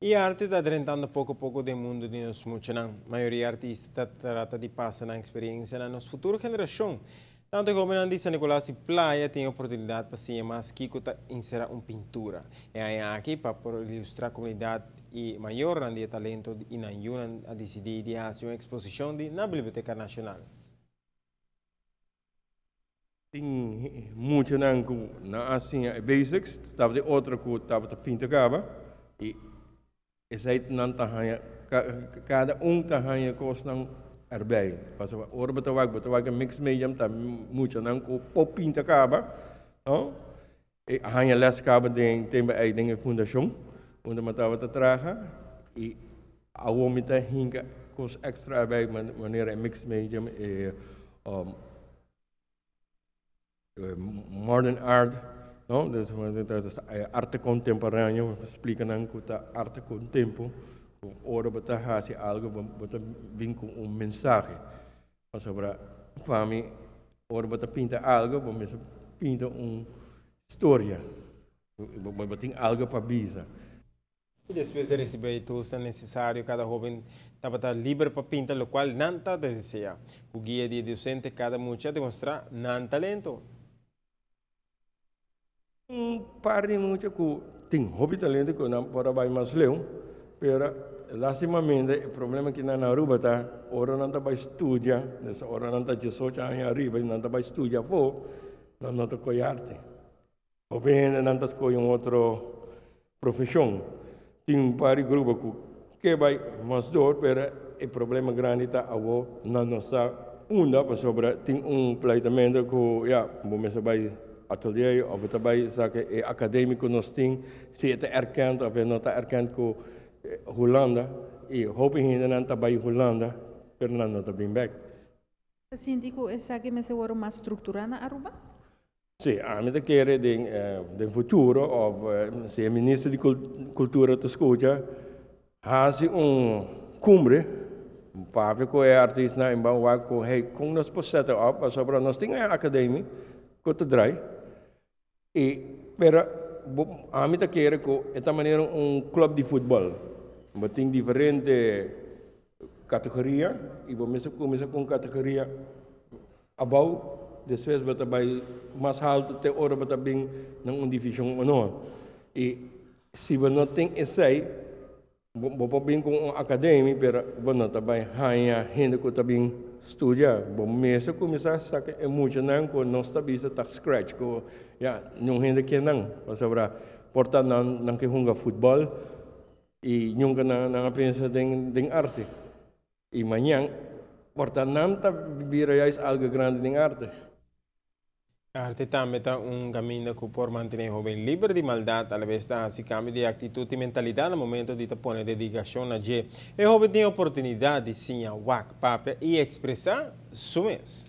E arte ta drentando poco poco den mundo di nos muchanan. Mayoria artista ta trata di pasa nan experiencia na nos futuro generacion. Tanto hobennan di San Nicolas y Playa tin oportunidad pa siña mas kico ta encera un pintura. Y aki pa por ilustra comunidad y mayornan di talento y nan yiunan a dicidi di haci un exposicion na Biblioteca Nacional. Tin muchanan cu nan a siña e basics, tabata otro cu tabata pinta caba y esey nan ta haya, cada un ta haya cosnan erbij. Pasobra ora bo ta wak mixed medium ta muchanan cu por pinta caba, no? E haya les caba den tempo ey den fundacion, unda mi tabata traha y awor mi ta hinka cos extra erbij, manera mixed medium e modern art, no? Dus arte contemporaneo, splica nan cu ta arte contempo, ora bo ta haci algo, bo ta bin cu un mensahe. Pasobra pa mi, ora bo ta pinta algo, bo mester pinta un historia. Bo tin algo pa bisa. Y despues di recibi tur necesario, cada hoben tabata liber pa pinta loke nan ta desea. E guia di docente, cada mucha a demostra nan talento. Un par di mucha cu tin hopi talento cu nan por bay mas leu, pero lastimamente e problema cu na Aruba ta ora nan ta bay studia, nessa ora nan ta 18 aña ariba, nan ta bay studia afo, nan no ta coy arte. Of nan ta scoge un otro profesion. Tin un par di grupo cu kier bay mas door, pero e problema grandi ta awo nan no sa unda, pasobra tin un pleitamento cu ya, bo mester bay atelier of ta bay saca e academico nos tin, si ta erkend of no ta erkend cu Hulanda y hopi hende nan ta bay Hulanda, pero nan no ta bin back. Sinti cu esaki mester wordo mas structura na Aruba? Si, ami ta kere den futuro, of si e minister di Cultura ta scucha, haci un cumbre, papia cu e artista y ban wak cu, hey, con nos por set up, pasobra nos tin e academia, cu ta draai, y, pero, ami ta kere cu e ta manera un club di futbol, bo tin diferente categoria, y bo mester cuminsa cu categoria abou, despues bo ta bay mas halto te ora bo ta bin na un division honor. Y si bo no tin esey, bo por bin cu un academia, pero bo no ta bay haya hende cu ta bin studia. Bo mester cuminsa saca e muchanan cu nos ta bisa ta scratch, cu ya, ningun hende kier nan. Pasobra por ta nan ke hunga futbol y nunca nan a pensa den arte. Y mañan, por ta nan ta bira juist algo grandi den arte. Arte tambe ta un caminda cu por mantene hoben liber di maldad, alabes ta haci cambio di actitud y mentalidad na momento di pone dedicacion na dje. E hoben tin oportunidad di siña, wak, papia y expresa su mes.